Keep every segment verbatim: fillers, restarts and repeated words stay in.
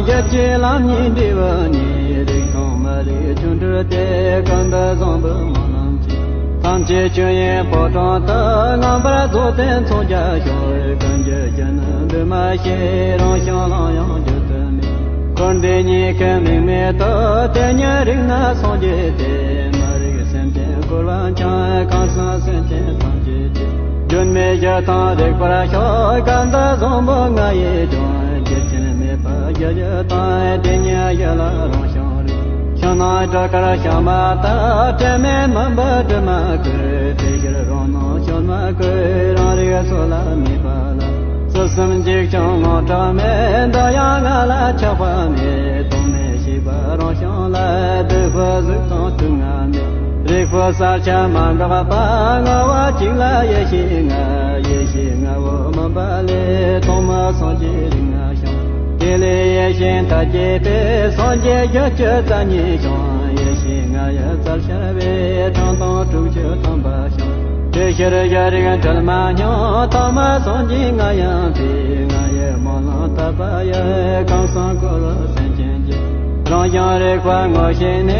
ཞབས་ཀྱི་ལམ་གཉིས་འབྲས་བུ་གཉིས། རིགས་མཐོང་མ་རིག་ཆོ་འཕྲུལ་ཏེ། ཀུན་ཏུ་བཟང་པོའི་སྨོན་ལམ་གྱིས། ཐམས་ཅད་ཆོས་དབྱིངས་ཕོ་བྲང་དུ། མངོན་པར་རྫོགས་ཏེ་མཚོན་རྒྱ་ཤོག། ཀུན་གྱི་རྒྱུ་ནི་འདུས་མ་བྱས། རང་བྱུང་ལམ་ཡང་བརྗོད་དུ་མེད། འཁོར་འདས་གཉིས་ཀའི་དམིགས་མེད་དུ། དེ་ཉིད་རིག་ན་སངས་རྒྱས་ཏེ། མ་རིག་སེམས་ཅན་འཁོར་བ་འཁྱམས། གང་སེམས་སེམས་ཅན་ཐམས་ཅད་ཀྱི། སྒྱུ་མའི་གཞི་དང་རིག་པར་ཤོག། ཀུན་ཏུ་བཟང་པོ་ང་ཡིས་ཀྱང་། རྒྱུ་ཅན་མེད་པ་རྒྱུ་བཞི་དང་། དེ་ཉིད་གཞི་ལ་རང་བྱུང་རིག། ཕྱི་ནང་སྒྲ་དཀར་ཤ་མ་དག། དྲི་མེད་མུན་པ་དྲི་མ་གོས། དེ་ཕྱིར་རང་སྣང་ཤོར་མ་གོས། རང་རིག་སོ་ལ་མེད་པ་ལ། ཟུར་གསུམ་འཇིགས་ཀྱང་ངང་གྲགས་མེད། འདི་ཡང་ང་ལ་ཆགས་པ་མེད། སྟོང་མེད་ཤེས་པ་རང་བྱུང་ལ། སྡུག་པོ་གཟུགས་དང་དུག་ལྔ་མེད། རིག་པའི་གསལ་ཆ་མ་འགགས་པ། ངོ་བོ་གཅིག་ལ་ཡེ་ཤེས་ལྔ། ཡེ་ཤེས་ལྔ་པོ་མུན་པ་ལས། ཐོག་མར་སངས་རྒྱས་རིགས་ལྔ་བྱུང་། དེ་ལས་ཡེ་ཤེས་མཐའ་རྒྱས་པས། སངས་རྒྱས་བཞི་བཅུ་རྩ་གཉིས་བྱུང་། ཡེ་ཤེས་ལྔ་ཡི་རྩལ་ཤར་བས། ཐུན་མོང་དྲུག་ཅུ་ཐམ་པ་བྱུང་། དེ་ཕྱིར་གཞི་རིག་འཁྲུལ་མ་སྙོམས། ཐོག་མར་སངས་རྒྱས་ལྔ་ཡིན་པས། ལྔ་ཡི་སྨོན་ལམ་བཏབ་པ་ཡིས། གང་སེམས་འཁོར་བའི་སེམས་ཅན་གྱི། རང་བྱུང་རིག་པ་ངོ་ཤེས་ནས།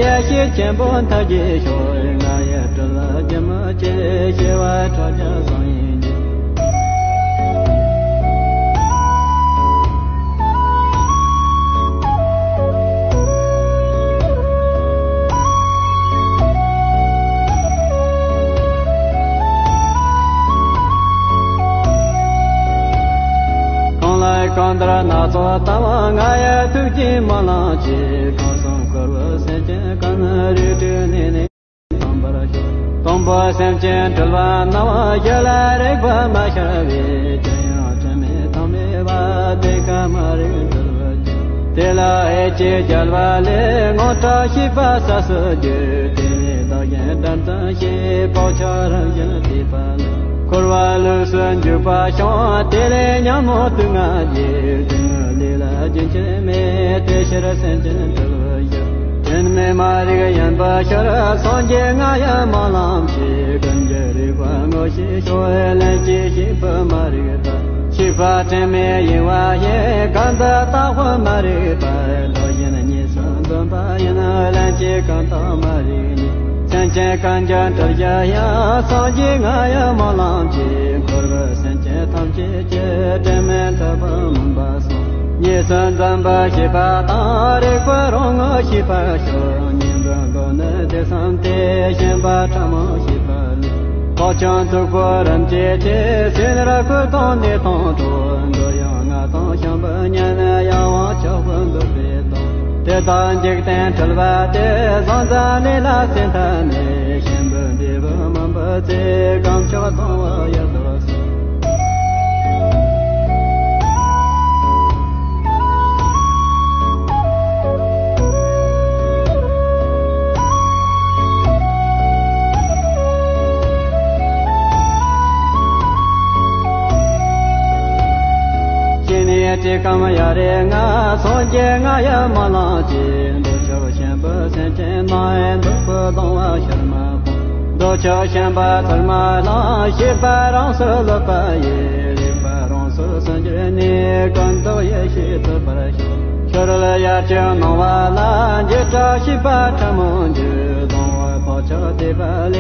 ཡེ་ཤེས་ཆེན་པོ་མཐའ་རྒྱས་ཤོག། ལྔ་ཡི་སྤྲུལ་པ་རྒྱུན་མི་ཆད། ཤེས་པ་ཕྲ་རྒྱས་བཟང་ཡིན་གྱི། གང་ལ་གང་འདུལ་སྣ་ཚོགས་དང་། ལྔ་ཡི་ཐུགས་རྗེའི་སྨོན་ལམ་གྱིས། གང་སེམས་འཁོར་བའི་སེམས་ཅན་ཀུན། རིགས་དྲུག་གནས་ནས་དམ་པར་ཤོག། དང་པོ་སེམས་ཅན་འཁྲུལ་པ་རྣམས། རྒྱུད་ལ་རིག་པ་མ་ཤར་བས། ཅི་ཡང་དྲི་མེད་ཐོགས་མེད་པ། དེ་ཀ་མ་རིག་འཁྲུལ་པའི་རྒྱུ། དེ་ལ་ཨེ་ཅི་རྒྱལ་བ་ལས། དངངས་སྐྲག་ཤེས་པ་གསལ་སོ་རྒྱུ། དེ་ནས་བདག་གཞན་དགྲར་འཛིན་ཞེས། བག་ཆགས་རང་བཞིན་བརྟས་པ་ལས། འཁོར་བ་ལུས་སུ་འཇུག་པ་བྱུང་། དེ་ལས་ཉོན་མོངས་དུག་ལྔ་རྒྱས། སྡུག་བསྔལ་ལས་ལ་རྒྱུན་ཆད་མེད། དེ་ཕྱིར་སེམས་ཅན་འཁྲུལ་པའི་གཞི། དྲི་མེད་མ་རིག་ཡིན་པར་ཤར། སངས་རྒྱས་ལྔ་ཡི་སྨོན་ལམ་གྱིས། ཀུན་གྱི་རིག་པ་ངོ་ཤེས་ཤོག། ལྷན་སྐྱེས་ཤེས་པ་མ་རིག་པ། ཤེས་པ་དྲི་མེད་ཡེངས་པ་ཡིས། གང་དུ་བརྟགས་པ་མ་རིག་པ། བདག་གཞན་གཉིས་སུ་འཛིན་པ་ཡིན། ལྷན་སྐྱེས་གང་དག་མ་རིག་ནས། སེམས་ཅན་ཀུན་གྱི་འཁྲུལ་གཞི་ཡིན། སངས་རྒྱས་ལྔ་ཡི་སྨོན་ལམ་གྱིས། འཁོར་བའི་སེམས་ཅན་ཐམས་ཅད་ཀྱི། དྲི་མེད་ཐོབ་པའི་མུན་པ་སོལ། གཉིས་སུ་འཛིན་པ་ཤེས་པ་དང་། རིག་པ་རང་ངོ་ཤེས་པར་ཤོག། གཉིས་འཛིན་བློ་ནི་དེ་བསམ་སྟེ། ཞེན་པ་ཕྲ་མོ་ཤེས་པ་ལས། བག་ཆགས་མཐུག་པོ་རིམ་གྱིས་ཆད། སེམས་རང་ཁུ་དང་ནད་དང་འགྲོགས། འདོད་ཡོན་ལྔ་དང་བྱམས་པའི་གཉེན། གཡང་དབང་ཆགས་པའི་འདོད་པའི་དང་། དེ་དག་འཇིག་རྟེན་འཁྲུལ་པ་སྟེ། བཟང་ཟག་ལས་ལ་སེམས་ཐ་མལ། ཞེན་པའི་འབྲས་བུ་མུན་པའི་ཚེ། གང་ཕྱོགས་ལྡང་བ་ཡི་དྭགས་སུ། སྐྱེ་གནས་བཀྲེས་སྐོམ་ཡ་རེ་ལྔ། སངས་རྒྱས་ལྔ་ཡི་སྨོན་ལམ་གྱིས། འདོད་ཆགས་ཞེན་པའི་སེམས་ཅན་རྣམས། འདོད་པའི་སྡང་བ་ཕྱིར་མ་འབྱུང་། འདོད་ཆགས་ཞེན་པ་ཚུར་མ་ལང་། ཤེས་པ་རང་སོར་ལོག་པ་ཡིས། རིག་པ་རང་སོར་སུན་འགྱུར་ནས། ཀུན་རྟོག་ཡེ་ཤེས་ཐོབ་པར་ཤོག། ཕྱི་རོལ་དབྱར་གྱི་སྣང་བ་ལ། འཇིགས་སྐྲག་ཤེས་པ་ཕྲ་མོ་འགྱུར། སྡང་བའི་བག་ཆགས་བརྟས་པ་ལས།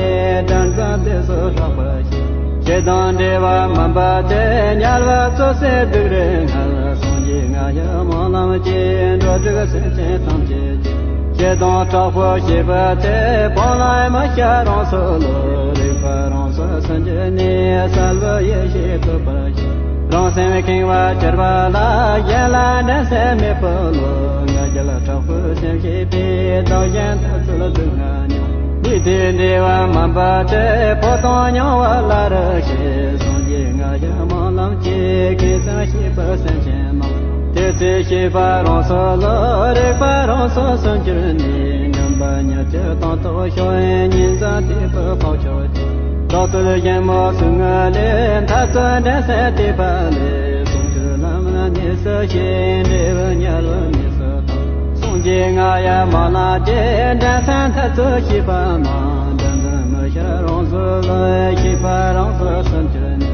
དགྲར་འཛིན་དུས་སུ་སྲེག་པར་བྱེད། ཞེ་སྡང་འདྲེ་བ་མུན་པ་སྟེ། དམྱལ་བ་རྩུབ་ཟེར་སྡུག་རུས་ངལ། སངས་རྒྱས་ལྔ་ཡི་སྨོན་ལམ་གྱིས། འགྲོ་དྲུག་སེམས་ཅན་ཐམས་ཅད་ཀྱི། ཞེ་སྡང་དྲག་པོ་ཞེས་པ་སྟེ། སྤང་བླང་མི་བྱ་རང་སོར་ལོག། རིག་པ་རང་སོར་སུན་འགྱུར་ནས། གསལ་བའི་ཡེ་ཤེས་ཐོབ་པར་བྱེད། རང་སེམས་ཁེངས་པ་གྱུར་པ་ལ། གཞན་ལ་འགྲན་སེམས་མེད་པའི་བློ། ང་རྒྱལ་དྲག་པོའི་སེམས་སྐྱེས་པས། བདག་གཞན་འཐབ་རྩོད་སྡུག་བསྔལ་མྱོང་། ལུས་འདི་འབྲལ་བ་མིན་པ་སྟེ། འཕོ་ལྟུང་མྱོང་བ་སླ་རུ་ཤེས། སངས་རྒྱས་ལྔ་ཡི་སྨོན་ལམ་གྱིས། ཁེངས་སེམས་ཞེན་པའི་སེམས་ཅན་རྣམས། དེ་ཚེ་ཤེས་པ་རང་སོར་ལོག། རིག་པ་རང་སོར་སུན་འགྱུར་ནས། འདུན་པ་ཉིད་ཀྱི་དོན་རྟོགས་ཤོག། ཉིན་མཚན་དུས་པའི་བག་ཆགས་ཀྱིས། བདག་རྩལ་ཞན་མོ་ཟུག་རྔུ་ལས། འཐབ་རྩོད་འགྲན་སེམས་བརྟས་པ་ལས། ཟུང་འཇུག་ལམ་གནས་སུ་ཤེས། འབྲས་བུ་དམྱལ་བའི་གནས་སུ་དང་། སངས་རྒྱས་ལྔ་ཡི་སྨོན་ལམ་གྱིས། འགྲན་སེམས་འཐབ་རྩོད་ཞེས་པ་རྣམས། འདུན་འདུན་མི་ཤར་རང་སོར་ལོག། ཤེས་པ་རང་སོར་སུན་འགྱུར་ནས།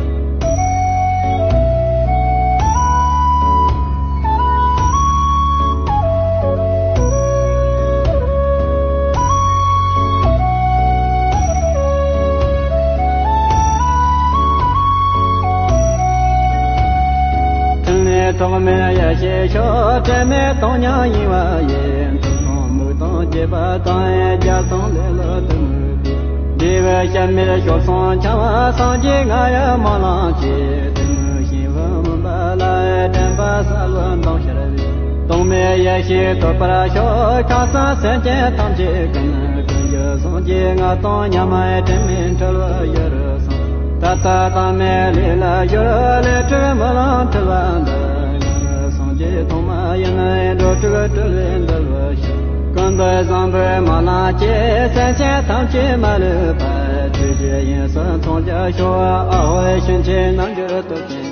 ཐོགས་མེད་ཡེ་ཤེས་ཤོག་དྲན་མེད་སྟོང་ཉིད་ཡིན་པ་ཡིན། ཐུགས་དང་དམིགས་དང་བཅས་པ་དང་རྒྱ་མཚོ་ལས་ལ་དུ་མུ་པའི། འདི་བས་སྐྱབས་མེད་བྱོལ་སོང་འཆིང་བ་སངས་རྒྱས་ང་ཡི་སྨོན་ལམ་གྱིས། དེ་ནི་ཤིང་བུ་མུན་པ་ལ་དྲན་པ་གསལ་བར་མདངས་ཤར་བའི། རྟོག་མེད་ཡེ་ཤེས་ཐོབ་པར་ཤོག་ཁམས་གསུམ་སེམས་ཅན་ཐམས་ཅད་ཀུན། ཀུན་གྱི་སངས་རྒྱས་ང་དང་མཉམ། དྲི་མེད་འཁྲུལ་བའི་ཡུལ་སོང་། ད་ལྟ་དང་མེད་ལས་ལ་སྦྱོར། ལས་དྲུག་རྨི་ལམ་འཁྲུལ་བ་འདི། ང་ནི་སངས་རྒྱས་ཐོག་མ་ཡིན། འགྲོ་དྲུག་སྤྲུལ་པའི་འདུལ་བའི་ཞིང་། ཀུན་ཏུ་བཟང་པོའི་སྨོན་ལམ་གྱིས། སེམས་ཅན་ཐམས་ཅད་མ་ལུས་པ། ཆོས་ཀྱི་དབྱིངས་སུ་མཚོན་རྒྱུར་ཤོག་ཨ་ཧོ་ཡེ་ཤེས་ཆེན་རྣལ་འབྱོར་སྟོབས་ཅན།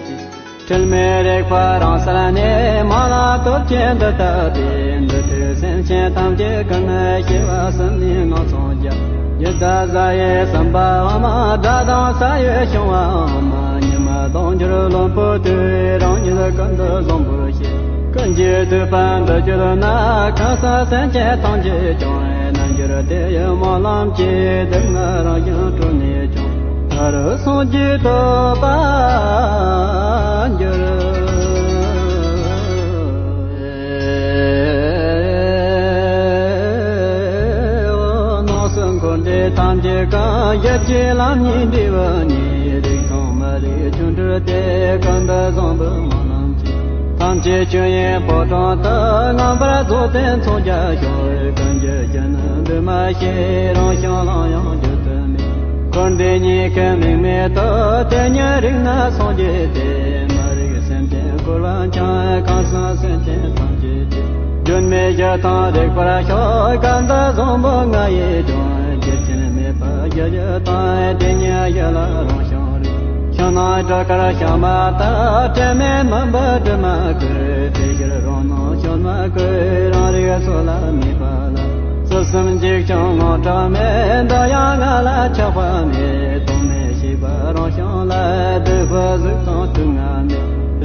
འཁྲུལ་མེད་རིག་པ་རང་གསལ་ནས། སྨོན་ལམ་སྟོབས་ཀྱིས་འདི་ལྟ་སྟེ། འདུལ་དུས་སེམས་ཅན་ཐམས་ཅད་ཀུན། སྐྱེ་བ་གསུམ་ནས་ངང་ཚང་རྒྱ། ཡི་དྭགས་གཟའ་ཡི་ཟམ་པའམ། དགྲ་དང་ས་ཡི་བྱུང་བའམ། ཉི་མ་ལྡོག་འགྱུར་ལོང་པོ་དུས། རང་ཉིད་ཀུན་ཏུ་བཟང་པོར་ཤེས། ཀུན་གྱིས་བསྡུས་པ་འདི་བརྗོད་ན། ཁམས་གསུམ་སེམས་ཅན་ཐམས་ཅད་ཀྱང་། རྣལ་འབྱོར་དེ་ཡི་སྨོན་ལམ་གྱིས། སྡུག་བསྔལ་རང་བཞིན་གྲོལ་ནས་ཀྱང་། ད་རུང་སངས་རྒྱས་ཐོབ་པར་འགྱུར། ནང་སེམས་འཁོར་འདས་ཐམས་ཅད་ཀུན། ཡིད་ཀྱི་ལམ་ཉིད་འདྲེས་པ་ཉིད། རིག་དང་མ་རིག་ཆོ་འཕྲུལ་ཏེ། ཀུན་ཏུ་བཟང་པོའི་སྨོན་ལམ་གྱིས། ཐམས་ཅད་ཆོས་དབྱིངས་ཕོ་བྲང་དུ། མངོན་པར་རྫོགས་ཏེ་མཚོན་རྒྱ་ཤོག་ཀུན་གྱི་རྒྱུ་ནི་འདུས་མ་བྱས། རང་བྱུང་ལམ་ཡང་བརྗོད་དུ་མེད། འཁོར་འདས་གཉིས་ཀྱི་དམིགས་མེད་དུ། དེ་ཉིད་རིག་ན་སངས་རྒྱས་ཏེ། མ་རིག་སེམས་ཅན་འཁོར་བར་འཁྱམས། ཁམས་གསུམ་སེམས་ཅན་ཐམས་ཅད་ཀྱི། སྒྱུ་མའི་གཞི་དང་རིག་པར་ཤོག་ཀུན་ཏུ་བཟང་པོ་ང་ཡིས་ཀྱང་། རྒྱུ་ཅན་མེད་པ་གཞི་བཞི་དང་། དེ་ཉིད་གཞི་ལ་རང་བྱུང་རིག་ཕྱི་ནང་དྲུག་ཀར་བྱང་མ་ཐག་དྲི་མེད་མུན་པའི་དྲི་མ་བཀོད། དེ་ཕྱིར་རང་སྣང་བྱོན་མ་བཀོད། རང་རིག་སོ་ལ་མེད་པ་ལ། ཟུར་གསུམ་འཇིགས་ཀྱང་ངང་གྲགས་མེད། འདི་ཡང་ང་ལ་ཆགས་པ་མེད། རྟོག་མེད་ཤེས་པ་རང་བྱུང་ལ། སྡུག་པའི་གཟུགས་དང་དུག་ལྔ་མེད།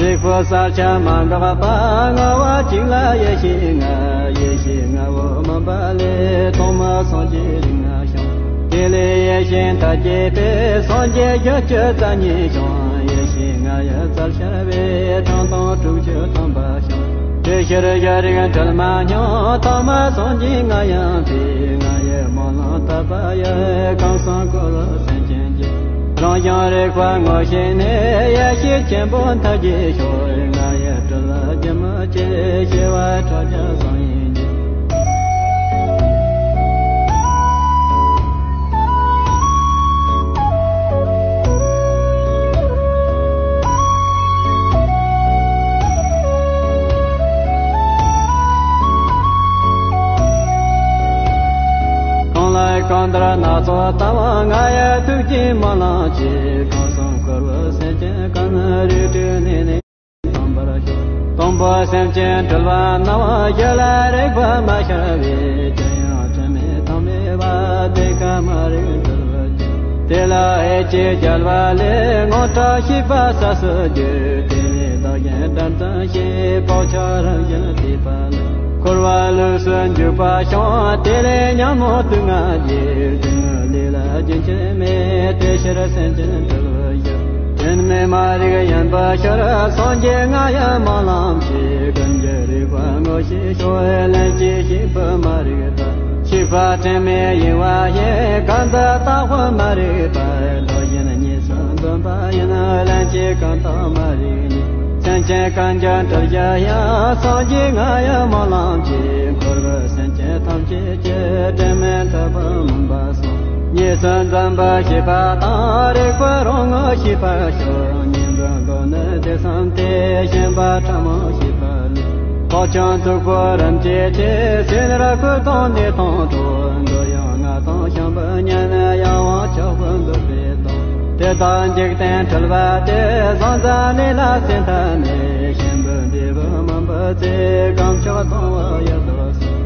རིག་པའི་གསལ་ཆ་མ་འགགས་པ། ངོ་བོ་གཅིག་ལ་ཡེ་ཤེས་ལྔ། ཡེ་ཤེས་ལྔ་པོ་མུན་པ་ལས། ཐོག་མར་སངས་རྒྱས་རིགས་ལྔ་བྱུང་། དེ་ལས་ཡེ་ཤེས་མཐར་སྐྱེས་པས། སངས་རྒྱས་རྒྱུ་བཅུ་རྩ་གཉིས་བྱུང་། ཡེ་ཤེས་ལྔ་ཡི་རྩལ་ཤར་བས། ཐང་སྟོང་དྲུག་ཅུ་ཐམ་པ་བྱུང་། དེ་ཕྱིར་གཞི་རིག་འཁྲུལ་མ་སྙོམས། ཐོག་མར་སངས་རྒྱས་ང་ཡིན་ཏེ། ང་ཡི་སྨོན་ལམ་དག་པ་ཡིས། ཁམས་གསུམ་འཁོར་བའི་སེམས་ཅན་གྱི། རང་བྱུང་རིག་པ་ངོ་ཤེས་ནས། ཡེ་ཤེས་ཆེན་པོ་མཐར་སྐྱེས་ཤོག་ང་ཡི་སྤྲུལ་པ་རྒྱུན་མི་ཆད། སྐྱེ་བ་ཕྲག་བརྒྱ་བཟང་ཡིན་གྱི། གང་ལ་གང་འདུལ་སྣ་ཚོགས་དང་། ང་ཡི་ཐུགས་ཀྱི་སྨོན་ལམ་གྱིས། ཁམས་གསུམ་འཁོར་བའི་སེམས་ཅན་ཀུན། རིགས་དྲུག་གནས་ནས་དམ་པར་ཤོག་དང་པོ་སེམས་ཅན་འཁྲུལ་པ་རྣམས། རྒྱུད་ལ་རིག་པ་མ་ཤར་བས། རྒྱུན་ཡང་དྲི་མེད་དང་བྲལ་བ། དེ་ཀ་མ་རིག་འཁྲུལ་པའི་རྒྱུ། དེ་ལ་ཨེ་ཅེ་རྒྱལ་བ་ལས། དངངས་སྐྲག་ཤེས་པ་ས་སུ་འགྱུར། དེ་ལས་བདག་གཞན་འདྲ་མཚུངས་ཤེས། བག་ཆགས་རང་བཞིན་བརྟས་པ་ལས། འཁོར་བ་ལུས་སུ་འཇུག་པ་བྱུང་། དེ་ལས་ཉོན་མོངས་དུག་ལྔ་འགྱུར། དེ་ནི་ལས་ལ་རྒྱུན་ཆད་མེད། དེ་ཕྱིར་སེམས་ཅན་འཁྲུལ་པའི་གཞི། དྲི་མེད་མ་རིག་ཡིན་པའི་ཕྱིར། སངས་རྒྱས་ང་ཡི་སྨོན་ལམ་གྱིས། ཀུན་གྱི་རིག་པ་ངོ་ཤེས་ཤོག་ལན་གཅིག་ཤེས་པ་མ་རིག་པ། ཤེས་པ་དྲི་མེད་ཡིན་པ་ཡིན། གང་དུ་བརྟགས་པ་མ་རིག་པ། བདག་གཞན་གཉིས་སུ་འདོམས་པ་ཡིན། ལན་གཅིག་གང་དག་མ་རིག་ནས། སེམས་ཅན་ཀུན་ཀྱང་འཁྲུལ་བྱ་ཡང་། སངས་རྒྱས་ང་ཡི་སྨོན་ལམ་གྱིས། འཁོར་བའི་སེམས་ཅན་ཐམས་ཅད་ཀྱི། དྲི་མེད་འཁྲུལ་པའི་མུན་པ་སོང་། གཉིས་སུ་འཛིན་པའི་ཤེས་པ་དང་། རིག་པ་རང་ངོ་ཤེས་པར་ཤོག་གཉེན་པོའི་མགོན་ནི་དེ་བསམ་སྟེ། ཞེན་པ་ཕྲ་མོ་ཤེས་པ་ལས། བག་ཆགས་འཁྲུལ་པའི་རིམ་གྱིས་ཆད། སྲིད་ནི་ར་ཁུ་དང་ནད་དང་འགྲོགས། འདོད་ཡོན་ལྔ་དང་བྱམས་པའི་གཉེན། ཡང་དབང་ཆོག་པའི་འདོད་པའི་དང་། དེ་དག་འཇིག་རྟེན་འཁྲུལ་པ་སྟེ། བཟང་ཟག་ལས་ལ་སེམས་ཐ་མལ། ཞེན་པའི་འབྲས་བུ་སྨིན་པའི་ཚེ། གང་ཕྱོགས་སྡང་བ་ཡི་དྭགས་སོགས།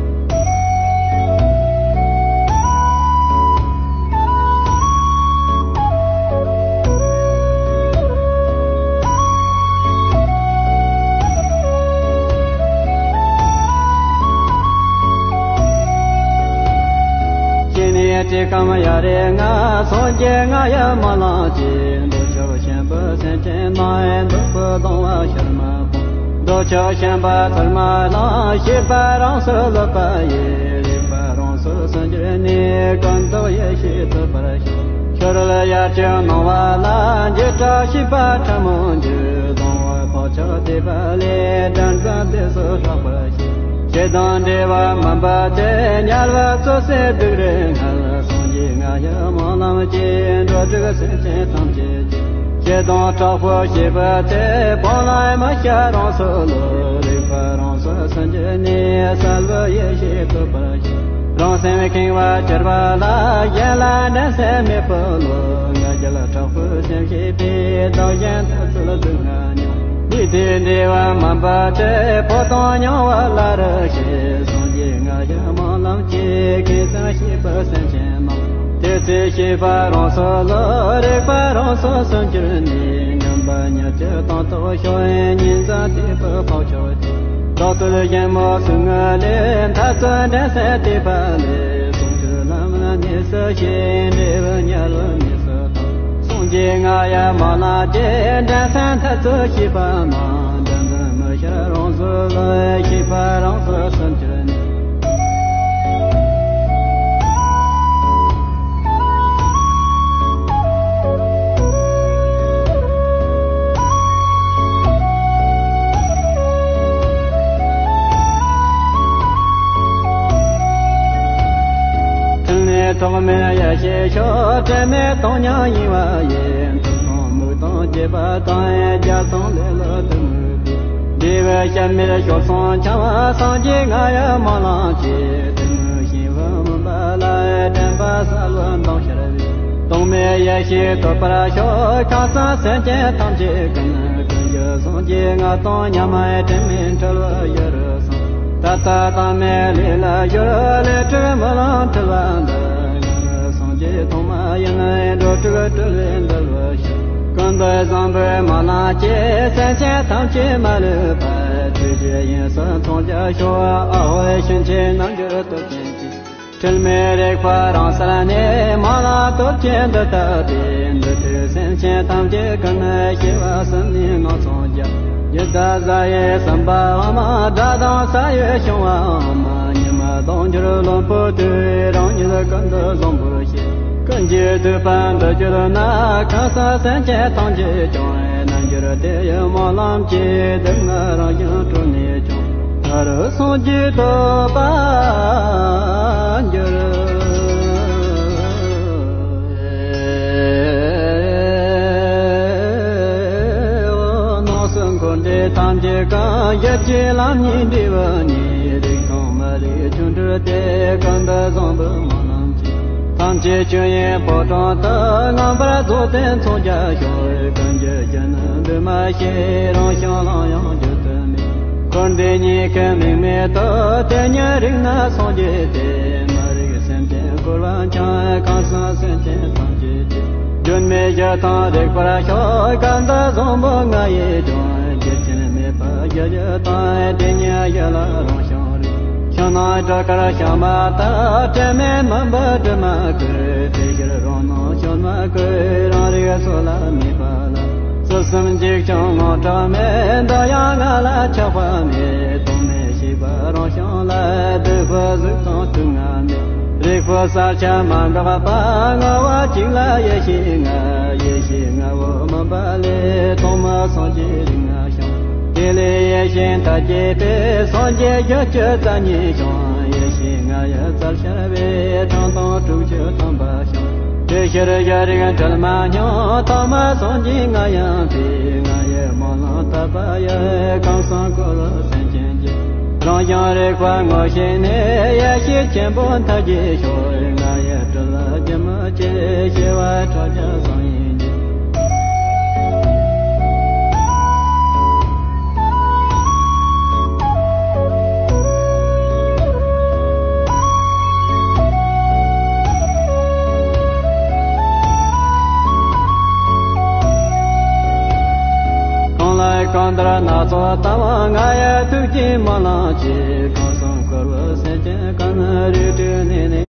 ཅི་ནས་ཅི་གང་ཡ་རེ་ང་། སངས་རྒྱས་ང་ཡི་སྨོན་ལམ་གྱིས། འདོད་ཆགས་ཆེན་པོ་སེམས་ཅན་ནང་། འདོད་པའི་སྡང་བ་ཕྱིར་མ་སྤོང་། རྫོགས་ཆོག་ཤན་པ་ཚུལ་མ་ལང་། ཤེས་པ་རང་སོ་ལོག་པ་ཡི། རིག་པ་རང་སོ་སུན་འགྱུར་ནས། ཀུན་རྟོག་ཡེ་ཤེས་ཐོབ་པར་ཤོག་ཤོར་ལ་ཡར་ཅིག་སྣང་བ་ལ། འཇིགས་སྐྲག་ཤེས་པ་ཕྲ་མོ་འགྱུར། གདུང་བ་བག་ཆགས་དེ་པ་ལས། དྲན་ཙམ་དེ་སོ་ཧྲག་པར་ཤོག་ཞེ་སྡང་འདྲེ་བ་མུན་པ་དེ། དམྱལ་བ་རྩུབ་སེལ་སྡུག་རུ་བསྔལ། སངས་རྒྱས་ང་ཡི་སྨོན་ལམ་གྱིས། འགྲོ་དྲུག་སེམས་ཅན་ཐམས་ཅད་ཀྱི། ཞེ་སྡང་དྲག་པོ་ཞེས་པ་དེ། སྤང་བླང་མི་བྱ་རང་སོ་ལོག་རིག་པ་རང་སོ་སུན་འགྱུར་ནས། གསལ་བའི་ཡེ་ཤེས་ཐོབ་པར་ཤོག་རང་སེམས་ཁེངས་པ་གྱུར་པ་ལ། གཞན་ལ་འགྲན་སེམས་མེད་པའི་བློ། ང་རྒྱལ་དྲག་པོའི་སེམས་ཞེས་པས། བདག་གཞན་འཐབ་རྩོད་སྡུག་བསྔལ་མྱོང་། ལུས་དེ་འདྲེ་བ་མུན་པ་དེ། ཕོ་དང་མྱང་བ་སླར་ཞི། སངས་རྒྱས་ང་ཡི་སྨོན་ལམ་གྱིས། ཁེངས་སེམས་ཤེས་པའི་སེམས་ཅན་རྣམས། དེ་ཚེ་ཤེས་པ་རང་སོ་ལོག་རིག་པ་རང་སོ་སུན་འགྱུར་ནས། ངན་པ་ཉེས་སྤྱོད་དང་རྟོག་ཤོར། ཉིན་མཚན་དེ་པོ་ལྷག་ཆོག་ཅིག་རྟོག་བཏུལ་ཞིང་མོ་སུ་ངལ་ལས། འཐབ་རྩོད་འགྲན་སེམས་དེ་པ་ལས། སུམ་ཅུ་ལམ་ལ་གནས་སུ་ཞིག་འབྲས་བུ་དམྱལ་བའི་གནས་སུ་དང་། སངས་རྒྱས་ང་ཡི་སྨོན་ལམ་གྱིས། འགྲན་སེམས་འཐབ་རྩོད་ཤེས་པ་རྣམས། འགྲན་ཟླ་མི་ཤར་རང་སོ་ལོག་ཤེས་པ་རང་སོ་སུན་འགྱུར་ནས། ཐུན་ལས་ཐོགས་མེད་ཡེ་ཤེས་ཤོག་དྲན་མེད་སྟོང་ཉིད་ཡེངས་པ་ཡིས། མཐོང་དང་མིག་དང་རྒྱུད་པ་དང་། རྒྱལ་དང་ལེ་ལོ་དུ་མུ་བའི། འབྲས་བུ་གཤམ་མེད་བྱོལ་སོང་འཆང་བ། སངས་རྒྱས་ང་ཡི་སྨོན་ལམ་གྱིས། དུ་མུ་ཞིང་བུ་མུན་པ་ལ། དྲན་པ་གསལ་བའི་མདངས་ཤར་བའི། རྟོག་མེད་ཡེ་ཤེས་ཐོབ་པར་ཤོག་ཁམས་གསུམ་སེམས་ཅན་ཐམས་ཅད་ཀུན། ཀུན་གྱི་སངས་རྒྱས་ང་དང་མཉམ། དྲན་མེད་འཁྲུལ་བ་གཞི་རུ་སོང་། ད་ལྟ་དང་མེད་ལས་ལ་གཞོལ། ལས་དྲུག་སྨོན་ལམ་འཁྲུལ་བ་འདི། ང་ནི་སངས་རྒྱས་ཐོག་མ་ཡིན། འགྲོ་དྲུག་སྤྲུལ་པས་འདུལ་བར་ཤོག་ཀུན་ཏུ་བཟང་པོའི་སྨོན་ལམ་གྱིས། སེམས་ཅན་ཐམས་ཅད་མ་ལུས་པ། ཐུགས་རྗེ་དབྱིངས་སུ་མཚོན་རྒྱ་ཤོག་ཨ་ཧོ་ཡེ་ཤེས་ཆེན་རྣལ་འབྱོར་སྟོབས་ཅན་གྱིས། འཁྲུལ་མེད་རིག་པ་རང་གསལ་ནས། སྨོན་ལམ་སྟོབས་ཆེན་འདི་ལྟ་སྟེ། འདུལ་དུས་སེམས་ཅན་ཐམས་ཅད་ཀུན། སྐྱེ་བ་གསུམ་ནས་ངོ་མཚོན་རྒྱ། ཡི་དྭགས་གཟའ་ཡི་ཟམ་པའམ། དགྲ་དང་ས་ཡི་ཤིང་བའམ། ཉི་མ་ལྡོག་འགྱུར་ལོང་པོ་དུས། རང་ཉིད་ཀུན་ཏུ་བཟང་པོ་ཞེས། ཀུན་གྱིས་བསྡུས་པ་འདི་གྱུར་ན། ཁམས་གསུམ་སེམས་ཅན་ཐམས་ཅད་ཀྱང་། རྣལ་འབྱོར་དེ་ཡི་སྨོན་ལམ་གྱིས། སྡུག་བསྔལ་རང་བཞིན་གྲོལ་ནས་ཀྱང་། ད་རུང་སངས་རྒྱས་ཐོབ་པར་འགྱུར། སྣང་སྲིད་འཁོར་འདས་ཐམས་ཅད་ཀུན། ཞི་བྱེད་ལམ་གཉིས་འབྲས་བུ་གཉིས། རིག་དང་མ་རིག་ཆོ་འཕྲུལ་ཏེ། ཀུན་ཏུ་བཟང་པོའི་སྨོན་ལམ་གྱིས། ཐམས་ཅད་ཆོས་དབྱིངས་ཕོ་བྲང་དུ། མངོན་པར་རྫོགས་ཏེ་མཚོན་རྒྱ་ཤོག་ཀུན་གྱི་རྒྱུ་ནི་འདུས་མ་བྱས། རང་བྱུང་ལམ་ཡང་བརྗོད་དུ་མེད། འཁོར་འདས་གཉིས་ཀྱི་དམིགས་མེད་དུ། དེ་ཉིད་རིག་ན་སངས་རྒྱས་ཏེ། མ་རིག་སེམས་ཅན་བསྐོར་བ་འཆང་། ཁམས་གསུམ་སེམས་ཅན་ཐམས་ཅད་ཀྱི། སྒྱུ་མའི་གཞི་དང་རིག་པར་ཤོག་ཀུན་ཏུ་བཟང་པོ་ང་ཡིས་ཀྱང་། རྒྱུ་ཅན་མེད་པ་རྒྱུ་བཞི་དང་། དེ་ཉིད་གཞི་ལ་རང་བྱུང་རིག་ཕྱི་ནང་སྒྲོ་སྐུར་བྱང་མ་ཐག་དྲི་མེད་མུན་པའི་དྲི་མ་བསྐུལ། དེ་ཕྱིར་རང་སྣང་བྱང་མ་བསྐུལ། རང་རིག་སོ་ལ་མེད་པ་ལ། རྩིབས་གསུམ་འཇིགས་ཀྱང་ངང་གྲངས་མེད། འདི་ཡང་ང་ལ་ཆགས་པ་མེད། རྟོག་མེད་ཤེས་པ་རང་བྱུང་ལ། སྡིག་པའི་གཟུགས་དང་དུག་ལྔ་མེད། རིག་པའི་གསལ་ཆ་མ་འགགས་པ། ངོ་བོ་གཅིག་ལ་ཡེ་ཤེས་ལྔ། ཡེ་ཤེས་ལྔ་པོ་མུན་པ་ལས། སྟོང་པ་སངས་རྒྱས་རིགས་ལྔ་བྱུང་། དེ་ལས་ཡེ་ཤེས་མཐའ་རྒྱས་པས། སངས་རྒྱས་བརྒྱད་ཅུ་རྩ་གཉིས་བྱུང་། ཡེ་ཤེས་ལྔ་ཡི་རྩལ་ཤར་བས། ཐང་སྟོང་དྲུག་ཅུ་ཐམ་པ་བྱུང་། དེ་ཕྱིར་གཞི་རིག་འཁྲུལ་མ་མྱོང་། ཐོག་མར་སངས་རྒྱས་ང་ཡིན་པས། ང་ཡི་སྨོན་ལམ་དག་པ་ཡི། ཁམས་གསུམ་འཁོར་བའི་སེམས་ཅན་གྱི། རང་བྱུང་རིག་པ་ངོ་ཤེས་ནས། ཡེ་ཤེས་ཆེན་པོ་མཐའ་རྒྱས་ཤོག་ང་ཡི་སྤྲུལ་པ་སྒྱུ་མ་བྱས། བྱེ་བ་ཕྲག་བརྒྱ་བཟང་ཡིན་གྱི། གང་ལ་གང་འདུལ་སྣ་ཚོགས་དང་། ང་ཡི་ཐུགས་ཀྱི་སྨོན་ལམ་གྱིས། ཁམས་གསུམ་འཁོར་བའི་སེམས་ཅན་ཀུན། རིགས་དྲུག་གནས་ནས།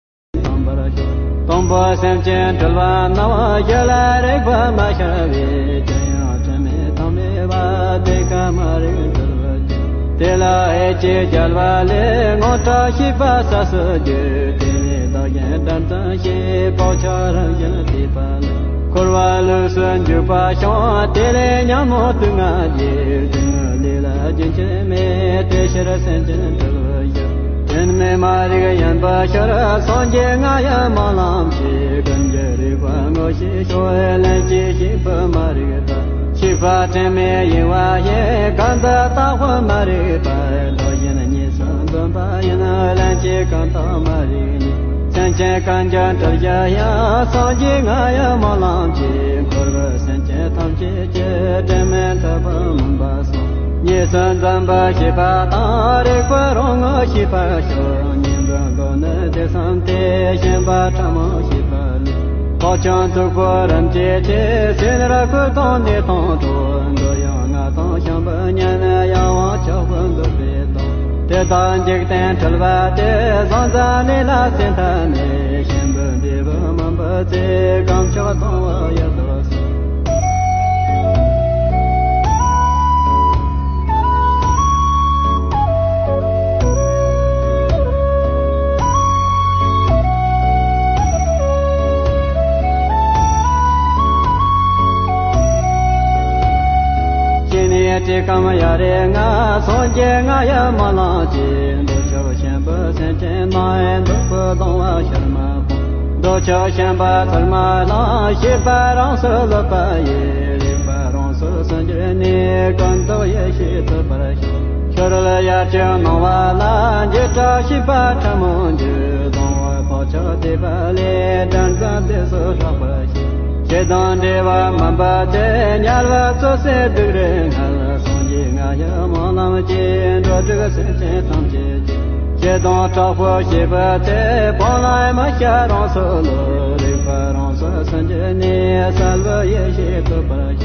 དམ་པར་གྱུར། དང་པོ་སེམས་ཅན་སྤྲུལ་པ་རྣམས། གཞི་ལ་རིག་པ་མ་ཤར་བས། ཅི་ཡང་དྲི་མེད་ཐོགས་མེད་པ། དེ་ཀ་མ་རིག་འདུལ་བའི་ ལ་ཧེ་ཅི་རྒྱལ་བ་ལས་ངོ་སྤྲོད་ཤེས་པ་ས་སུ་འགྱུར། དེ་ནས་བདག་གཞན་དགྲར་འཛིན་ཞེས་བག་ཆགས་རང་བཞིན་ལ་ལྟོས་པ་ལ། འཁོར་བ་ལུགས་སུ་འཇུག་པ་བྱུང་། དེ་ལས་ཉོན་མོངས་དུག་ལྔ་འཇིག་དུག་ལྔའི་ལས་ལ་རྒྱུན་ཆད་མེད། དེ་ཕྱིར་སེམས་ཅན་གྲོལ་བར་ཤོག་དྲན་མེད་མ་རིག་ཡིན་པར་ཤོག་སངས་རྒྱས་ང་ཡི་སྨོན་ལམ་གྱིས། ཀུན་གྱི་རིག་པ་ངོ་ཤེས་ཤོག་ལན་གཅིག་ཤེས་པ་མ་རིག་པ། ཤེས་པ་དྲན་མེད་ཡིན་པ་ཡིན། གང་དུ་བརྟགས་པ་མ་རིག་པ། བདག་གཞན་གཉིས་སུ་འཛིན་པ་ཡིན། ལན་གཅིག་གང་དུ་མ་རིག་ནས། སེམས་ཅན་གང་གྱུར་གྲོལ་བྱ་ཡང་། སངས་རྒྱས་ང་ཡི་སྨོན་ལམ་གྱིས། འཁོར་བའི་སེམས་ཅན་ཐམས་ཅད་ཀྱི། དྲན་མེད་འཁྲུལ་པ་མུན་པ་སོང་། གཉིས་སུ་འཛིན་པ་ཤེས་པ་དང་། རིག་པ་རང་ངོ་ཤེས་པར་ཤོག་ཉན་པའི་སྒོ་ནི་དེ་བསམ་སྟེ། ཞེན་པ་ཕྲ་མོ་ཤེས་པ་ལས། བག་ཆགས་མཐུག་པོ་རིམ་གྱིས་ཆད། སེམས་ནི་ར་ཁུ་དང་ནད་དང་འགྲོགས། འདོད་ཡོན་ལྔ་དང་བྱམས་པའི་གཉེན། ཡང་དབང་ཆོག་པོ་འདོད་པའི་དོན། དེ་དག་འཇིག་རྟེན་འཁྲུལ་པ་སྟེ། བཟང་ཟག་ལས་ལ་སེམས་ཐ་མལ། གཞན་པའི་འབྲས་བུ་སྨིན་པའི་ཚེ། གང་ཕྱོགས་གཏོང་བ་ཡོད་དོ་ཟེར། ཅི་ནས་བྲིས་ཀམ་ཡ་རེ་ང་། སངས་རྒྱས་ང་ཡི་སྨོན་ལམ་གྱིས། འདོད་ཆགས་ཞེན་པའི་སེམས་ཅན་རྣམས། འདོད་པའི་གདུང་བ་ཕྱིར་མ་འོང་། འདོད་ཆགས་ཞེན་པ་ཚུར་མ་ལངས། ཤེས་པ་རང་སོར་ལུས་པ་ཡིས། རིག་པ་རང་སོར་སུན་འགྱུར་ནས། ཀུན་རྟོག་ཡེ་ཤེས་ཐོབ་པར་ཤོག་ཕྱི་རོལ་ཡར་གྱི་སྣང་བ་ལ། འཇིགས་སྐྲག་ཤེས་པ་ཕྲ་མོ་འགྱུར། གདུང་བ་བག་ཆགས་དེད་པ་ལས། དགྲར་འཛིན་དེ་སུ་སྐྲག་པར་བྱེད། ཞེ་སྡང་འདྲེ་བ་མུན་པ་སྟེ། དམྱལ་བ་བཙོ་བྱེད་སྡུག་རུས་ངལ། སངས་རྒྱས་ང་ཡི་སྨོན་ལམ་གྱིས། འགྲོ་དྲུག་སེམས་ཅན་ཐམས་ཅད་ཀྱི། ཞེ་སྡང་དྲག་པོ་ཞེས་པ་སྟེ། སྤང་བླང་མི་བྱ་རང་སོར་ལུས། རིག་པ་རང་སོར་སུན་འགྱུར་ནས། གསལ་བའི་ཡེ་ཤེས་ཐོབ་པར་བྱེད།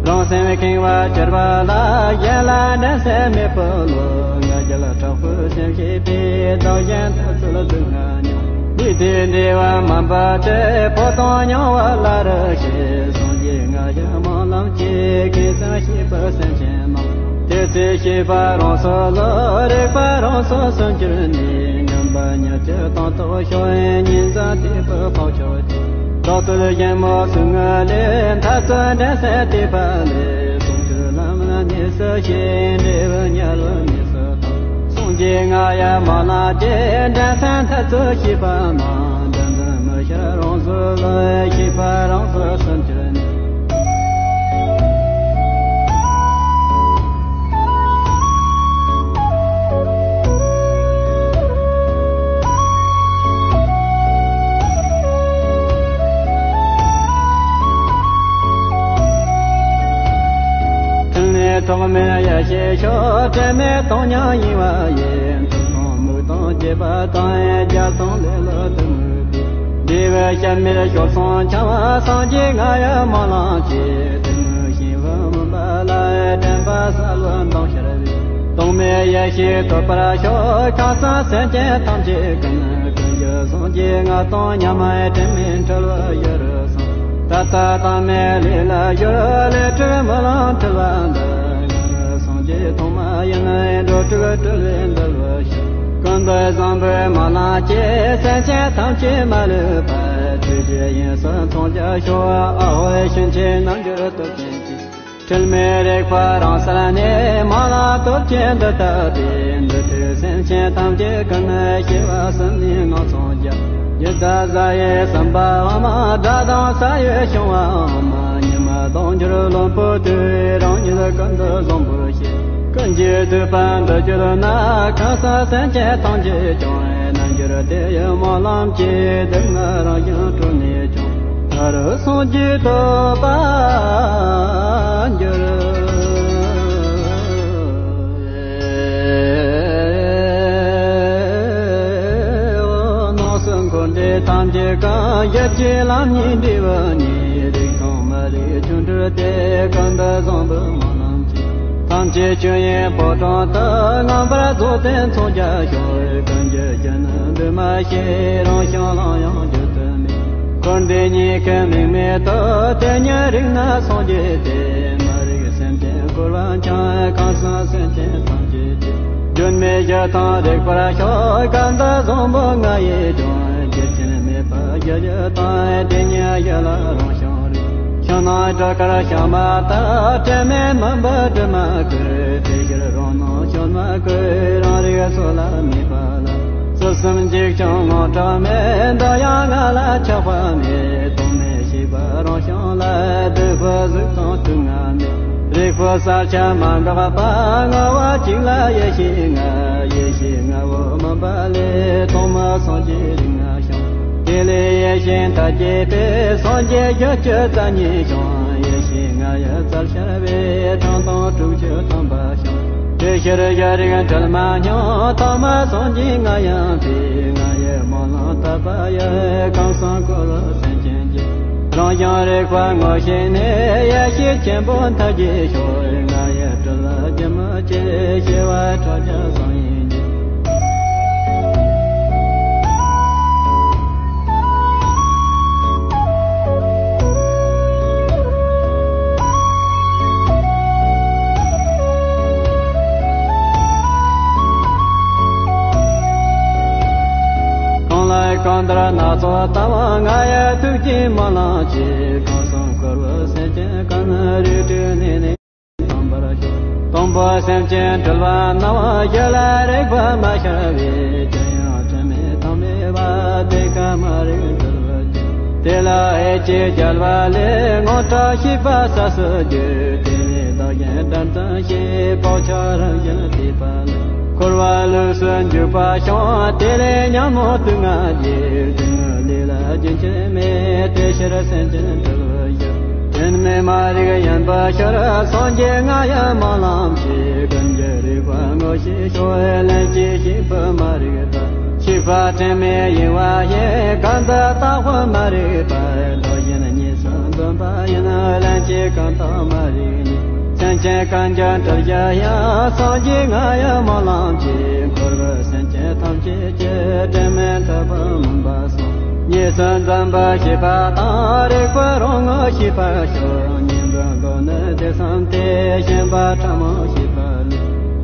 རང་སེམས་ཁེངས་པ་གྱུར་པ་ལ། གཞན་ལ་འགྲན་སེམས་མེད་པའི་བློ། ང་རྒྱལ་དྲག་པོའི་སེམས་བསྐྱེད་པས། བདག་གཞན་འཐབ་རྩོད་སྡུག་བསྔལ་མྱོང་། ལུས་འདས་འབྲས་བུ་མུན་པ་སྟེ། འཕོ་ལྟུང་མྱོང་བ་སླ་རུ་བྱེད། སངས་རྒྱས་ང་ཡི་སྨོན་ལམ་གྱིས། ཁེངས་སེམས་ཤེས་པའི་སེམས་ཅན་རྣམས། དེ་ཚེ་ཤེས་པ་རང་སོར་ལུས། རིག་པ་རང་སོར་སུན་འགྱུར་ནས། ངན་པ་ཉེས་ཀྱི་དོན་རྟོགས་ཤོག་ཉིན་མཚན་དུས་པའི་བག་ཆགས་ཀྱིས། བདག་བསྟོད་ཞིང་མོས་སུ་ངུ་ལས། འཐབ་རྩོད་འགྲན་སེམས་དེད་པ་ལས། ཟུང་འཇུག་ལམ་ལ་གནས་སུ་ཤེས། འབྲས་བུ་དམྱལ་བའི་གནས་སུ་དང་། སངས་རྒྱས་ང་ཡི་སྨོན་ལམ་གྱིས། འགྲན་སེམས་འཐབ་རྩོད་ཤེས་པ་རྣམས། འགྲན་ཟླ་མི་ཤར་རང་སོར་ལུས། ཤེས་པ་རང་སོར་སུན་འགྱུར་ནས། ཐུན་ལས་ཐོགས་མེད་ཡེ་ཤེས་ཤོག་དྲན་མེད་སྟོང་ཉིད་ཡིན་པ་ཡིན། ཐུགས་དང་དམིགས་དང་བྱེད་པ་དང་། རྒྱལ་དང་ལས་ལ་དུ་མོས་པའི། འབྲས་བུ་གཤམ་མེད་ཞོ་ཚང་འཆང་བ། སངས་རྒྱས་ང་ཡི་སྨོན་ལམ་གྱིས། དེ་ནི་ཞིང་བ་མུན་པ་ལ། དྲན་པ་གསལ་བའི་མདངས་ཤར་བའི། སྟོང་མེད་ཡེ་ཤེས་ཐོབ་པར་ཤོག་ཁམས་གསུམ་སེམས་ཅན་ཐམས་ཅད་ཀུན། ཀུན་གྱི་སངས་རྒྱས་ང་དང་མཉམ། དྲན་མེད་འཁྲུལ་བའི་གཞི་རུ་སོང་། ད་ལྟ་དང་མེད་ལས་ལ་གྱུར། ལས་དྲུག་རྨི་ལམ་འཁྲུལ་བ་འདི། ང་ནི་སངས་རྒྱས་ཐོག་མ་ཡིན། འགྲོ་དྲུག་སྤྲུལ་པའི་འདུལ་བའི་ཞིང་། ཀུན་ཏུ་བཟང་པོའི་སྨོན་ལམ་གྱིས། སེམས་ཅན་ཐམས་ཅད་མ་ལུས་པ། ཆོས་ཀྱི་དབྱིངས་སུ་མཚོན་བྱར་ཤོག་ཨ་ཧོ་ཡེ་ཤེས་ཆེན་རྣལ་འབྱོར་སྟོབས་ཅན་གྱིས། འཁྲུལ་མེད་རིག་པ་རང་གསལ་ནས། སྨོན་ལམ་སྟོབས་ཆེན་འདི་ལྟ་སྟེ། འདུལ་དུས་སེམས་ཅན་ཐམས་ཅད་ཀུན། སྐྱེ་བ་གསུམ་ནས་ངོ་མཚར་རྒྱ། ཡི་དྭགས་གཟའ་ཡི་སེམས་དཔའ་འམ། དགྲ་དང་ས་ཡི་ཤིང་བ་འམ། ཉི་མ་ལྡང་འགྱུར་ལོང་བུ་དུས། རང་ཉིད་ཀུན་ཏུ་བཟང་པོར་ཤེས། ཀུན་གྱིས་བསྡུས་པ་འདི་གྱུར་ན། ཁམས་གསུམ་སེམས་ཅན་ཐམས་ཅད་ཀྱང་། རྣལ་འབྱོར་དེ་ཡི་སྨོན་ལམ་གྱིས། སྡུག་བསྔལ་རང་བཞིན་གྲོལ་ནས་ཀྱང་། ཐར་སངས་རྒྱས་ཐོབ་པར་འགྱུར། ནང་སེམས་འཁོར་འདས་ཐམས་ཅད་ཀུན། ཡིད་ཀྱི་ལམ་ཉིད་འབྲས་བུ་ཉིད། རིག་དང་མི་རིག་ཆོ་འཕྲུལ་ཏེ། ཀུན་ཏུ་བཟང་པོའི་སྨོན་ལམ་གྱིས། ཐམས་ཅད་ཆོས་དབྱིངས་ཕོ་བྲང་དུ། མངོན་པར་རྫོགས་ཏེ་མཚོན་བྱར་ཤོག་ཀུན་གྱི་རྒྱུ་ནི་འདུས་མ་བྱས། རང་བྱུང་ལམ་ཡང་བརྗོད་དུ་མེད། འཁོར་འདས་གཉིས་ཀའི་དམིགས་མེད་དུ། དེ་ཉིད་རིག་ན་སངས་རྒྱས་ཏེ། མི་རིག་སེམས་ཅན་འཁོར་བ་འཆིང་། ཁམས་གསུམ་སེམས་ཅན་ཐམས་ཅད་ཀྱི། སྒྱུ་མའི་གཞི་དང་རིག་པར་ཤོག་སྐལ་ལྡན་བཟང་པོ་ང་ཡི་ལྗོངས། རྒྱུ་རྐྱེན་མེད་པར་གཞི་བཞི་དང་། དེ་ཉིད་གཞི་ལ་རང་བྱུང་རིག་ཕྱི་ནང་སྒྲ་དཀར་ཞགས་མ་དག་དྲི་མེད་མུན་པ་དྲི་མ་བསྐུལ། དེ་ཕྱིར་རང་སྣང་ཞུན་མ་བསྐུལ། རང་རིག་སོ་ལ་མེད་པ་ལ། ཟུར་གསུམ་འཇིགས་ཀྱང་ངང་དྲག་མེད། འདི་ཡང་ང་ལ་ཆགས་པ་མེད། སྟོང་མེད་ཤེས་པ་རང་བྱུང་ལ། བདུད་པོ་གཟུགས་དང་དུག་ལྔ་མེད། རིག་པ་གསལ་ཆ་མ་འགགས་པ། ངོ་བོ་གཅིག་ལ་ཡེ་ཤེས་ལྔ། ཡེ་ཤེས་ལྔ་པོ་མུན་པ་ལས། སྟོང་མ་སངས་རྒྱས་རིགས་ལྔ་བྱུང་། དེ་ལས་ཡེ་ཤེས་མཐའ་རྒྱས་པས། སངས་རྒྱས་རྒྱུ་བཅུ་རྩ་གཉིས་བྱུང་། ཡེ་ཤེས་ལྔ་ཡི་རྩལ་ཤར་བས། ཐང་སྟོང་དྲུག་ཅུ་ཐམ་པ་བྱུང་། དེ་ཕྱིར་གཞི་རིག་འཁྲུལ་མ་སྙོམས། ཐོག་མ་སངས་རྒྱས་ལྔ་ཡང་དེ། ལྔ་ཡི་སྨོན་ལམ་དག་པ་ཡི། གང་བསམ་འཁོར་བའི་སེམས་ཅན་རྒྱུད། རང་བྱུང་རིག་པ་ངོ་ཤེས་ནས། ཡེ་ཤེས་ཆེན་པོ་མཐའ་རྒྱས་ཤོག་ལྔ་ཡི་སྤྲུལ་པ་རྒྱུན་མི་ཆད། ཤེས་པ་ཕྲ་རྒྱས་བཟང་ཡིན་གྱི། གང་ལ་གང་འདུལ་སྣ་ཚོགས་དང་། ལྔ་ཡི་ཐུགས་ཀྱི་སྨོན་ལམ་གྱིས། གང་བསམ་འཁོར་བའི་སེམས་ཅན་ཀུན། རིགས་དྲུག་གནས་ནས་སྟོང་པར་ཤོག་སྟོང་པ་སེམས་ཅན་སྤྲུལ་པ་རྣམས། རྒྱུད་ལ་རིག་པ་མ་ཤར་བས། ཅི་ཡང་དྲི་མེད་དང་མེད་པ། དེ་ཀ་མ་རིག་འདུལ་བའི་རྒྱུ། དེ་ལ་ཨེ་ཅེ་རྒྱལ་བ་ལས། དངངས་སྐྲག་ཤེས་པ་ས་སུ་འགྱུར། དེ་ནས་བདག་གཞན་དགྲར་འཛིན་ཞེས། བག་ཆགས་རང་བཞིན་བརྟས་པ་ལས། འཁོར་བ་ལུས་སུ་འཇུག་པ་བྱུང་། དེ་ལས་ཉོན་མོངས་དུག་ལྔ་རྒྱས། དུག་ལྔའི་ལས་ལ་རྒྱུན་ཆད་མེད། དེ་ཕྱིར་སེམས་ཅན་སྤྲུལ་པའི་རྒྱུ། དྲི་མེད་མ་རིག་ཡིན་པར་ཤར། སངས་རྒྱས་ལྔ་ཡི་སྨོན་ལམ་གྱིས། ཀུན་གྱི་རིག་པ་ངོ་ཤེས་ཤོག་ལན་གཅིག་ཤེས་པ་མ་རིག་པ། ཤེས་པ་དྲི་མེད་ཡེངས་པ་ཡིན། གང་དུ་བརྟགས་པ་མ་རིག་པ། བདག་གཞན་གཉིས་སུ་འཛིན་པ་ཡིན། ལན་གཅིག་གང་དག་མ་རིག་ནས། སེམས་ཅན་ཀུན་ཀྱང་སྤྲུལ་རྒྱུ་ཡིན། སངས་རྒྱས་ལྔ་ཡི་སྨོན་ལམ་གྱིས། འཁོར་བའི་སེམས་ཅན་ཐམས་ཅད་ཀྱི། དྲི་མེད་འཁྲུལ་པ་མུན་པ་སོལ། གཉིས་སུ་འཛིན་པ་ཤེས་པ་དང་། རིག་པ་རང་ངོ་ཤེས་པར་ཤོག་གཉིས་འཛིན་བློ་ནི་དེ་བསམ་སྟེ། ཞེན་པ་ཕྲ་མོ་ཤེས་པ་ལས།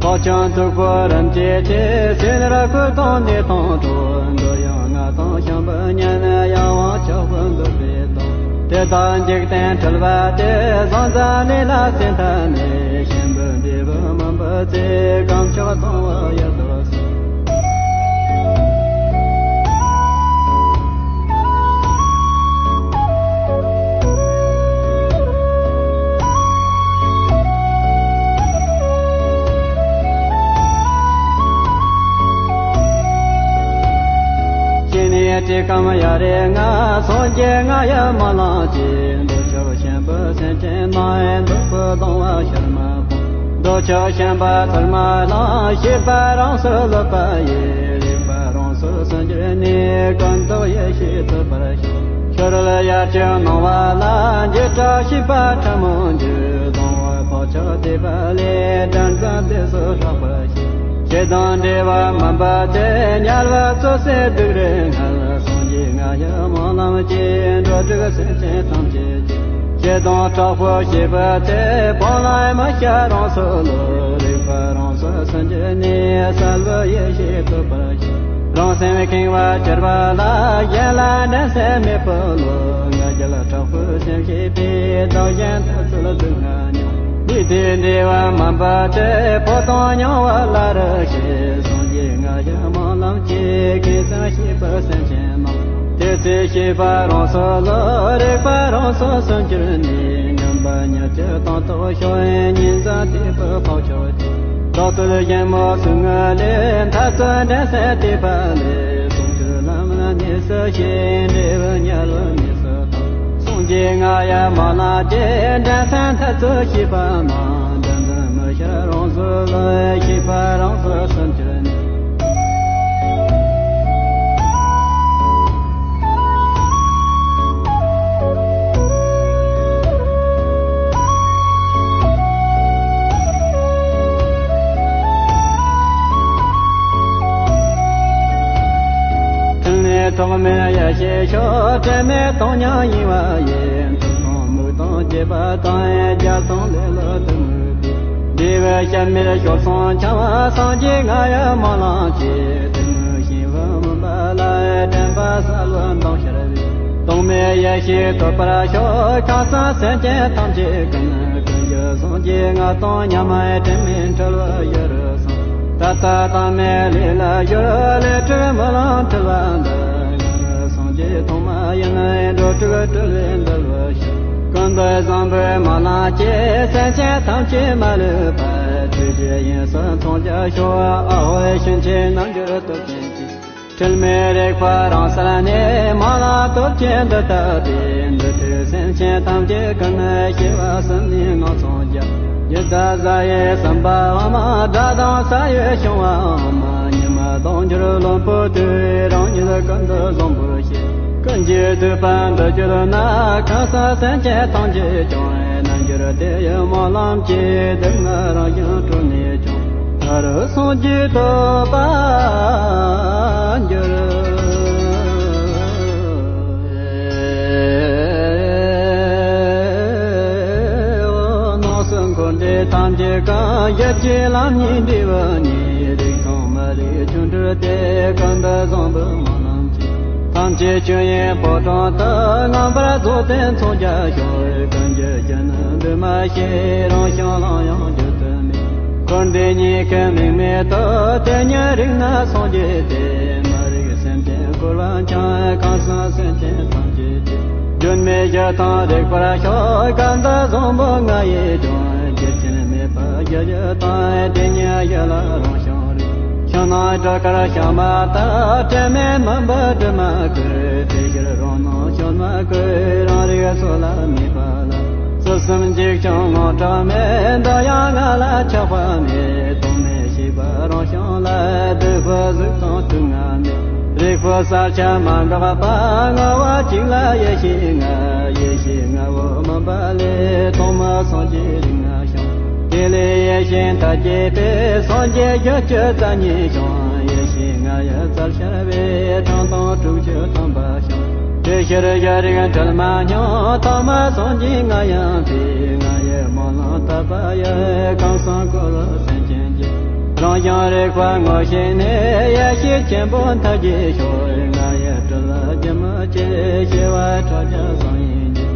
བག་ཆགས་འཐུག་པོ་རིམ་གྱིས་ཆད། སེམས་རང་ཁུ་དང་ནི་དང་གྲོགས། འདོད་ཡོན་ལྔ་དང་བྱམས་པའི་གཉེན། ཡང་དབང་ཆོག་པོ་འདོད་པའི་དོན། དེ་དག་འཇིག་རྟེན་འཁྲུལ་པ་སྟེ། བཟང་ཟག་ལས་ལ་སེམས་ཐ་མེད། ཞེན་པའི་འབྲས་བུ་སྨིན་པའི་ཚེ། གང་ཕྱོགས་སྡང་བ་ཡི་རྡོ་སོལ། ཅི་ནས་བྲིས་གམ་ཡ་རེ་ང་། སངས་རྒྱས་ལྔ་ཡི་སྨོན་ལམ་གྱིས། འདོད་ཆགས་ཞེན་པའི་སེམས་ཅན་རྣམས། འདོད་པའི་སྡང་བ་ཕྱིར་མ་སྤོང་། འདོད་ཆགས་ཞེན་པ་ཚུར་མ་བླང་། ཤེས་པ་རང་སོར་ལུས་པ་ཡི། རིག་པ་རང་སོར་སུན་འགྱུར་ནས། ཀུན་རྟོག་ཡེ་ཤེས་ཐུབ་པར་ཤོག་ཕྱི་རོལ་ཡར་བཅོས་སྣང་བ་ལ། འཇིགས་སྐྲག་ཤེས་པ་ཕྲ་མོ་འགྱུར། སྡང་བའི་བག་ཆགས་དེད་པ་ལས། དགྲར་འཛིན་དེ་སོགས་ཧྲག་པར་བྱེད། ཞེ་སྡང་འབྲེལ་བ་མུན་པ་དེ། དམྱལ་བ་བཙོ་བྱེད་སྡུག་རུས་ངལ། སངས་རྒྱས་ལྔ་ཡི་སྨོན་ལམ་གྱིས། འགྲོ་དྲུག་སེམས་ཅན་ཐམས་ཅད་ཀྱི། ཞེ་སྡང་དྲག་པོ་ཞེས་པ་དེ། སྤང་བླང་མི་བྱ་རང་སོ་ལ། རིག་པ་རང་སོར་སུན་འགྱུར་ནས། གསལ་བའི་ཡེ་ཤེས་ཐོབ་པར་བྱེད། རང་སེམས་ཁེངས་པ་གྱུར་པ་ལ། གཞན་ལ་འགྲན་སེམས་མེད་པའི་བློ། ང་རྒྱལ་དྲག་པོའི་སེམས་བསྐྱེད་པས། བདག་གཞན་ཐུབ་ཚོད་སྡུག་བསྔལ་མྱོང་། འདི་དེ་འབྲེལ་བ་མུན་པ་དེ། འཕོ་ལྟུང་མྱོང་བ་སླ་རུ་ཤེས། སངས་རྒྱས་ལྔ་ཡི་སྨོན་ལམ་གྱིས། ཁེངས་སེམས་ཤེས་པའི་སེམས་ཅན་རྣམས། དེ་ཚེ་ཤེས་པ་རང་སོ་ལ། རིག་པ་རང་སོར་སུན་གྱུར་ནས། ངན་པ་ཉོན་ཅིག་དང་ཐོག་ཤོར། ཉིན་མཚན་དེད་པའི་བག་ཆགས་ཀྱིས། བདག་ལྟོ་ཞིམ་མོ་ཟུག་རྔུ་ལས། མཐའ་ཚུན་འགྲན་སེམས་དེད་པ་ལས། ཟུང་འཇུག་ལམ་ལ་གནས་སུ་ཞེན། འབྲས་བུ་དམྱལ་བའི་གནས་སུ་དང་། སངས་རྒྱས་ལྔ་ཡི་སྨོན་ལམ་གྱིས། འགྲན་སེམས་མཐའ་ཚུན་ཞེན་པ་རྣམས། དགྲར་འཛིན་མི་བྱ་རང་སོ་ལ། ཤེས་པ་རང་སོར་སུན་གྱུར་ནས། ཐུན་ནས་ཐོགས་མེད་ཡེ་ཤེས་ཤོག་དྲི་མེད་སྟོང་ཉིད་ཡིན་པ་ཡི། མཐུ་དང་མུག་དང་སྐྱེས་པ་དང་། རྒྱལ་དང་ལེ་ལོ་དུ་མུག་པའི། དེ་བས་སྐྱབས་མེད་སྐྱོབ་སོང་འཆང་བ་སངས་རྒྱས་ང་ཡི་སྨོན་ལམ་སྐྱེས། དེ་ནས་ཤིང་བུ་མུན་པ་ལ་དྲན་པ་གསལ་བའི་མདངས་ཤར་བས། རྟོག་མེད་ཡེ་ཤེས་ཐོབ་པར་ཤོག་ཁམས་གསུམ་སེམས་ཅན་ཐམས་ཅད་ཀུན། ཀུན་གྱི་སངས་རྒྱས་ང་དང་མཉམ། དྲི་མེད་འཁྲུལ་བའི་ཡུལ་དུ་སོང་། ད་ལྟ་དང་མའི་ལས་ལ་སྦྱོར། ལས་དྲུག་སྨོན་ལམ་འཁྲུལ་བ་འདི། ང་ནི་སངས་རྒྱས་ཐོག་མ་ཡིན། འགྲོ་དྲུག་སྤྲུལ་པས་འདུལ་བར་ཤོག་ཀུན་ཏུ་བཟང་པོའི་སྨོན་ལམ་གྱིས། སེམས་ཅན་ཐམས་ཅད་མ་ལུས་པ། ཐུགས་རྗེའི་དབྱིངས་སུ་མཐོང་བར་ཤོག་ཨ་ཧོ་ཡེ་ཤེས་ཆེན་རྣལ་འབྱོར་སྟོབས་ཅན་གྱིས། འཁྲུལ་མེད་རིག་པ་རང་གསལ་ནས། སྨོན་ལམ་སྟོབས་ཀྱིས་འདི་ལྟ་སྟེ། འདུལ་ཁྲིད་སེམས་ཅན་ཐམས་ཅད་ཀུན། སྐྱེ་བ་གསུམ་ནས་ངན་སོང་བརྒྱ། ཡི་དྭགས་གཟའ་ཡི་སྲིན་པའམ། དགྲ་དང་ས་ཡི་བྱུང་བའམ། ཉི་མ་ལྡོག་འགྱུར་ལོང་བུ་དུས། རང་ཉིད་ཀུན་ཏུ་བཟང་པོར་ཤེས། ཀུན་གྱིས་བསྡུས་པ་འདི་གྱུར་ན། ཁམས་གསུམ་སེམས་ཅན་ཐམས་ཅད་ཀྱང་། རྣལ་འབྱོར་དེ་ཡི་སྨོན་ལམ་གྱིས། སྡུག་བསྔལ་རང་བཞིན་གྲོལ་ནས་ཀྱང་། མཐར་སངས་རྒྱས་ཐོབ་པར་འགྱུར། ནང་གསེས་འཁོར་འདས་ཐམས་ཅད་ཀུན། ཡིད་ཀྱི་ལམ་ཉིད་འབྲས་བུ་ཉིད། རིག་དང་མ་རིག་ཆོ་འཕྲུལ་ཏེ། ཀུན་ཏུ་བཟང་པོའི་སྨོན་ལམ་གྱིས། ཐམས་ཅད་ཆོས་དབྱིངས་ཕོ་བྲང་དུ། མངོན་པར་རྫོགས་ཏེ་མཚོན་རྒྱ་ཤོག་ཀུན་གྱི་རྒྱུ་ནི་འདུས་མ་བྱས། རང་བྱུང་ལམ་ཡང་བརྗོད་དུ་མེད། འཁོར་འདས་གཉིས་ཀའི་དམིགས་མེད་དུ། དེ་ཉིད་རིག་ན་སངས་རྒྱས་ཏེ། མ་རིག་སེམས་ཅན་འཁོར་བར་འཁྱམས། ཁམས་གསུམ་སེམས་ཅན་ཐམས་ཅད་ཀྱི། སྒྲོན་མེ་བཞི་དང་རིག་པར་ཤོག་ཀུན་ཏུ་བཟང་པོ་ལྔ་ཡིས་ཀྱང་། རྒྱུ་རྐྱེན་མེད་པ་རྒྱུ་བཞི་དང་། དེ་ཉིད་ཡུལ་ལ་རང་བྱུང་རིག་ཤིང་ནགས་གྲུ་ཁར་བཤམས་པ་ལྟར། དྲི་མེད་མུན་པའི་དྲི་མ་བཀོད། དེ་ཕྱིར་རང་སྣང་བྱོན་མ་བཀོད། རང་རིག་སོ་ལ་མེད་པ་ལ། ཚུལ་གསུམ་འཇིགས་ཀྱང་ངོ་སྐྲག་མེད། འདི་ཡང་ང་ལ་ཆགས་པ་མེད། རྟོག་མེད་ཤེས་པ་རང་བྱུང་ལ། སྡུག་པའི་གཟུགས་དང་དུག་ལྔ་མེད། རིག་པའི་གསལ་ཆ་མ་འགགས་པ། ངོ་བོ་གཅིག་ལ་ཡེ་ཤེས་ལྔ། ཡེ་ཤེས་ལྔ་པོ་མུན་པ་ལས། ཐོག་མར་སངས་རྒྱས་རིགས་ལྔ་བྱུང་། དེ་ལས་ཡེ་ཤེས་མཐར་སྐྱེས་པས། སངས་རྒྱས་རྒྱུ་བཅུ་རྩ་གཉིས་བྱུང་། ཡེ་ཤེས་ལྔ་ཡི་རྩལ་ཤར་བས། ཐང་དང་དྲུག་ཅུ་ཐམ་པ་བྱུང་། དེ་ཕྱིར་བཞི་རིགས་འཁྲུལ་མ་སྙོམས། ཐོག་མར་སངས་རྒྱས་ང་ཡིན་པས། ང་ཡི་སྨོན་ལམ་དད་པ་ཡིས། ཁམས་གསུམ་འཁོར་བའི་སེམས་ཅན་རང་བྱུང་རིག་པ་ངོ་ཤེས་ནས། ཡེ་ཤེས་ཆེན་པོ་མཐར་སྐྱེས་ཤོག་ང་ཡི་སྤྲུལ་པ་རྒྱུན་མི་ཆད། ཤེས་པ་ཕྲ་རྒྱས་བཟང་ཡིན་གྱི།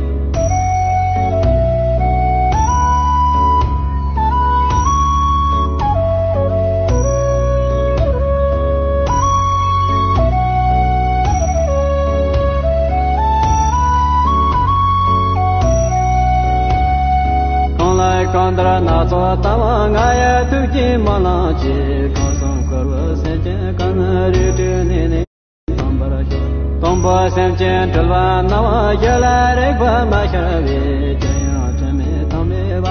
གང་ལ་གང་འདུལ་སྣ་ཚོགས་དང་། ང་ཡི་ཐུགས་ཀྱི་སྨོན་ལམ་གྱིས། ཁམས་གསུམ་འཁོར་བའི་སེམས་ཅན་ཀུན། རིགས་དྲུག་གནས་ནས་དམ་པར་ཤོག་དང་པོ་སེམས་ཅན་འཁྲུལ་པ་རྣམས། རྒྱུད་ལ་རིག་པ་མ་ཤར་བས། ཀྱང་ཡང་དྲི་མེད་ཐོག་མེད་པ།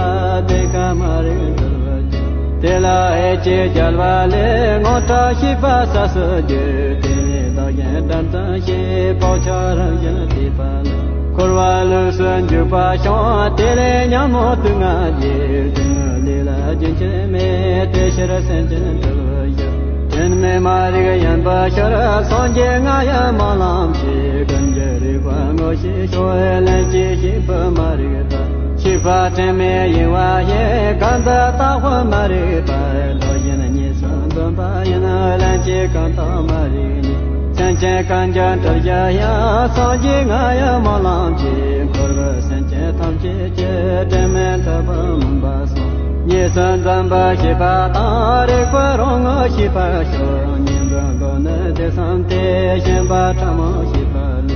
དེ་ཀ་མ་རིག་འཁྲུལ་པའི་རྒྱུ། དེ་ལ་ཨེ་ཅི་རྒྱལ་བ་ལས། ངོ་སྤྲོད་ཤེས་པ་གསལ་སོ་བརྗོད། དེ་ནས་བདག་གཞན་དགྲར་བརྩོན་བྱེད། བག་ཆགས་རང་བཞིན་བརྟས་པ་ལས། འཁོར་བ་ལུས་སུ་འཇུག་པ་བྱུང་། དེ་ལས་ཉོན་མོངས་དུག་ལྔ་རྒྱས། དེ་ནི་ལས་ལ་རྒྱུན་ཆད་མེད། དེ་ཕྱིར་སེམས་ཅན་འཁྲུལ་པའི་རྒྱུ། དྲི་མེད་མ་རིག་ཡིན་པར་ཤར། སངས་རྒྱས་ང་ཡི་སྨོན་ལམ་གྱིས། ཀུན་གྱི་རིག་པ་ངོ་ཤེས་ཤོག་ལྷན་ཅིག་ཤེས་པ་མ་རིག་པ། ཤེས་པ་དྲི་མེད་ཡེངས་པ་ཡིན། གང་དུ་བརྟགས་པ་མ་རིག་པ། བདག་གཞན་གཉིས་སུ་འདུམ་པ་ཡིན། ལྷན་ཅིག་གང་དག་མ་རིག་ནས། སེམས་ཅན་ཀུན་ཀྱང་འཁྲུལ་བྱ་ཡིན། སངས་རྒྱས་ང་ཡི་སྨོན་ལམ་གྱིས། འཁོར་བའི་སེམས་ཅན་ཐམས་ཅད་ཀྱི། དྲི་མེད་འཁྲུལ་པ་མུན་པ་སོང་། གཉིས་སུ་འཛིན་པ་ཤེས་པ་དང་། རིག་པ་རང་ངོ་ཤེས་པར་ཤོག་ཉན་པའི་མགོ་ནི་དེ་བསམ་སྟེ། ཞེན་པ་ཕྲ་མོ་ཤེས་པ་ལས།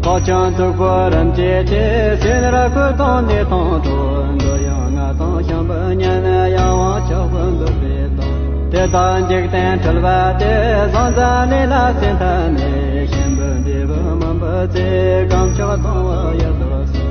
བག་ཆགས་མཐུག་པོ་རིམ་གྱིས་ཆད། སེམས་ར་ཁུ་དང་ནད་དང་འགྲོགས། འདོད་ཡོན་ལྔ་དང་བྱམས་པའི་གཉེན། ཡང་དབང་ཆོག་པོ་འདོད་པའི་དང་། དེ་དག་འཇིག་རྟེན་འཁྲུལ་པ་སྟེ། བཟང་བཙའ་ལས་ལ་སེམས་ཐ་མལ། ཞིང་པའི་འབྲས་བུ་སྨིན་པའི་ཚེ། གང་ཕྱོགས་གཏོང་བ་ཡོད་དོ་གསུངས།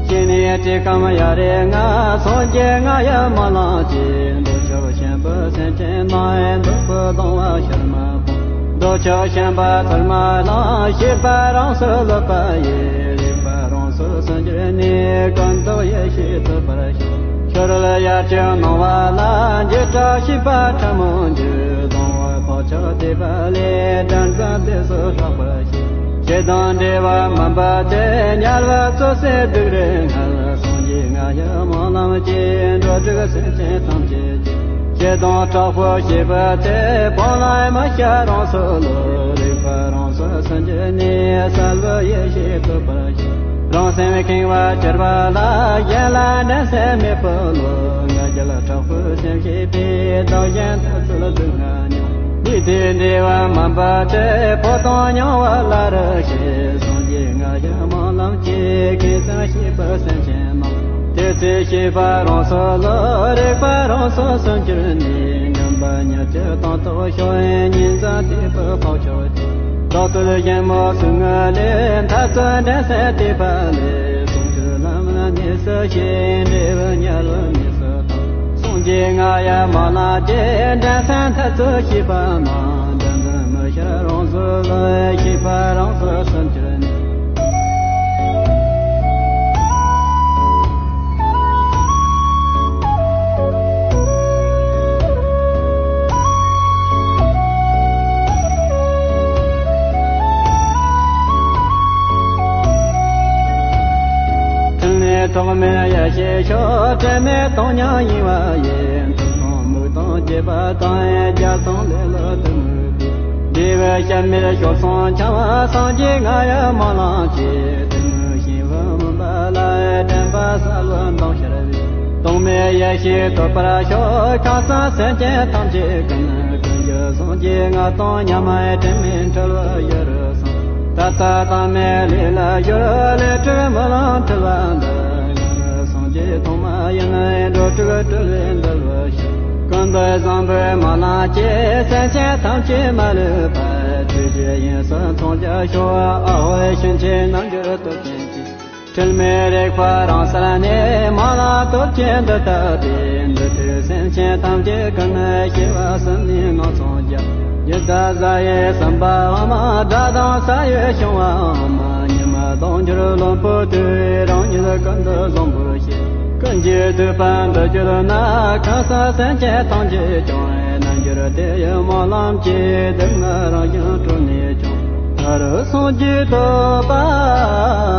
ཤེས་ནས་བྲིས་ཁམས་ཡ་རེ་ལྔ། སངས་རྒྱས་ང་ཡི་སྨོན་ལམ་གྱིས། འདོད་ཆགས་ཞེན་པའི་སེམས་ཅན་རྣམས། སྡུག་པོ་ལྡང་བ་ཕྱིར་མ་སྤོང་། འདོད་ཆགས་ཞེན་པ་ཚུར་མ་བླང་། ཤེས་པ་རང་སོར་ལོག་པ་ཡིས། རིག་པ་རང་སོར་ སུ་འགྱུར་ནས་ཀུན་རྟོག་ཡེ་ཤེས་ཐོབ་པར་ཤོག་ཤོར་ལ་ཡར་ཅིག་སྣང་བ་ལ། འཇིགས་སྐྲག་ཤེས་པ་ཕྲ་མོ་འགྱུར། གདུང་བ་ཕོ་ཆགས་དེ་པ་ལས། དྲན་བཟང་དེ་སུ་ལྷག་པར་ཤེས། ཞེ་སྡང་འདྲེ་བ་མུན་པ་དེ། དམྱལ་བ་རྩུབ་སེལ་སྡུག་རུས་ངལ། སངས་རྒྱས་ང་ཡི་སྨོན་ལམ་གྱིས། འགྲོ་དྲུག་སེམས་ཅན་ཐམས་ཅད་ཀྱི། ཞེ་སྡང་དྲག་པོ་ཞེས་པ་དེ། སྤང་བླང་མི་བྱ་རང་སོ་ལོ། རིག་པ་རང་སོ་སུ་འགྱུར་ནས། གསལ་བའི་ཡེ་ཤེས་ཐོབ་པར་ཤོག་རང་སེམས་ཁེངས་པ་གྱུར་པ་ལ། གཞན་ལ་འགྲན་སེམས་མེད་པའི་བློ། ང་རྒྱལ་དྲག་པོའི་སེམས་ཞེས་པའི། བདག་གཞན་འཐབ་རྩོད་སྡུག་བསྔལ་མྱོང་། འདི་དེ་འདྲེ་བ་མུན་པ་དེ། ཕོ་དང་མྱང་བ་སླར་ཞེས། སངས་རྒྱས་ང་ཡི་སྨོན་ལམ་གྱིས། ཁེངས་སེམས་ཤེས་པའི་སེམས་ཅན་རྣམས། དེ་ཚེ་ཤེས་པ་རང་སོ་ལོ། རིག་པ་རང་སོ་སུ་འགྱུར་ནས། འདུན་པ་ཉིད་ཀྱི་དོན་རྟོགས་ཤོག་ཉིན་མཚན་དེ་པའི་འཕགས་མཆོག་དེ། བདག་བསྟོད་ཞིང་མོས་སུ་ངུ་ལས། འཐབ་རྩོད་འགྲན་སེམས་དེ་པ་ལས། གསུང་ཆོས་ལམ་གནས་སུ་ཞེན། འདྲེ་བའི་དམྱལ་བའི་གནས་སུ་དང་། སངས་རྒྱས་ང་ཡི་སྨོན་ལམ་གྱིས། འགྲན་སེམས་འཐབ་རྩོད་ཤེས་པ་རྣམས། འདི་འདྲ་མི་ཤར་རང་སོ་ལ། ཤེས་པ་རང་སོ་སུ་འགྱུར་ནས། ཐུན་ལས་ཐོགས་མེད་ཡེ་ཤེས་ཤོག་དྲན་མེད་སྟོང་ཉིད་ཡིན་པ་ཡིན། ཐུགས་དང་དམིགས་དང་བཅས་པ་དང་། རྒྱལ་དང་ལས་ལ་དུ་མུག་པའི། འདི་བས་སྐྱབས་མེད་སྐྱོབ་སོང་འཆང་བ། སངས་རྒྱས་ང་ཡི་སྨོན་ལམ་གྱིས། དུ་མུག་ཤིང་བུ་མུན་པ་ལ། དྲན་པ་གསལ་བའི་མདངས་ཤར་བའི། རྟོག་མེད་ཡེ་ཤེས་ཐོབ་པར་ཤོག་ཁམས་གསུམ་སེམས་ཅན་ཐམས་ཅད་ཀུན། ཀུན་གྱི་སངས་རྒྱས་ང་དང་མཉམ། དྲན་མེད་འཁྲུལ་བའི་ཡུལ་དུ་སོང་། ད་ལྟ་དང་མེད་ལས་ལ་གྱུར། ལས་དྲུག་རྨི་ལམ་འཁྲུལ་བ་འདི། ང་ནི་སངས་རྒྱས་ཐོག་མ་ཡིན། འགྲོ་དྲུག་སྤྲུལ་པའི་འདུལ་བའི་ཞིང་། ཀུན་ཏུ་བཟང་པོའི་སྨོན་ལམ་གྱིས། སེམས་ཅན་ཐམས་ཅད་མ་ལུས་པ། ཆོས་ཀྱི་དབྱིངས་སུ་མཐོང་བྱ་ཤོག་ཨ་ཧོའི་ཤིང་ཆེན་རྣལ་འབྱོར་སྟོབས་ཅན་གྱིས། འཁྲུལ་མེད་རིག་པ་རང་གསལ་ནས། སྨོན་ལམ་སྟོབས་ཀྱིས་འདི་ལྟ་སྟེ། འདི་ལྟར་སེམས་ཅན་ཐམས་ཅད་ཀུན། སྐྱེ་བ་གསུམ་ནས་ངན་སོང་བརྒྱ། ཡི་དྭགས་གཟའ་ཡི་སྲིན་པའམ། དགྲ་དང་ས་ཡི་བྱུང་བའམ། ཉི་མ་ལྡོག་འགྱུར་ལོངས་སྤྱོད་དུས། རང་ཉིད་ཀུན་ཏུ་བཟང་པོར་ཤེས། ཀུན་གྱིས་བསྟོད་པ་འདི་བརྗོད་ན། ཁམས་གསུམ་སེམས་ཅན་ཐམས་ཅད་ཀྱང་། རྣལ་འབྱོར་དེ་ཡི་སྨོན་ལམ་གྱིས། སྡུག་བསྔལ་རང་བཞིན་གྲོལ་ནས་ཀྱང་། ད་རུང་སངས་རྒྱས་ཐོབ་པ།